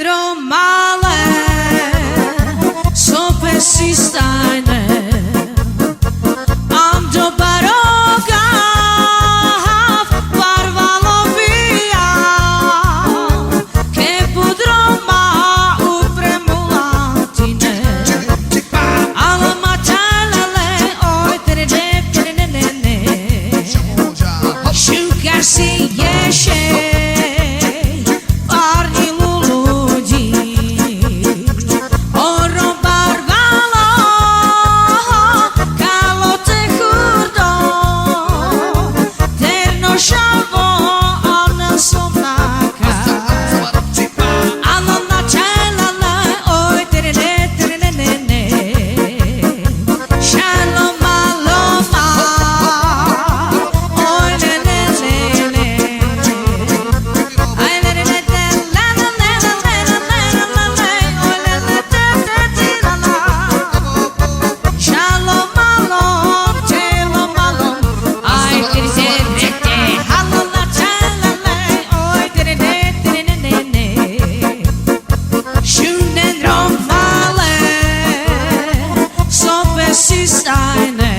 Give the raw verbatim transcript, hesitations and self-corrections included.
Ромале, сопе систайне, ам добаро гаф барваловия, ке буд Рома упре мулатине. Алама тайлале, ой, терене, теренене. Шукарси ешей, парни лулуди. Оро барвало, кало те хурдо, терно шаво, ана сомнака. Ана на чайлала, ой, терене, теренене. Шалома, лома, ой, ле, ле, ле, ле. Ай, ле, ле, ле, ле, ле, ле, ле, ой, ле, ле, ле, ле, ле, ла, ла. Шалома, лом, чалома, лом. Ай, тири, тири, тири, ала, ла, ча, ла, ле, ой, тири, тири, тири, не, не, не. Шунен Ромале, сопе систайне,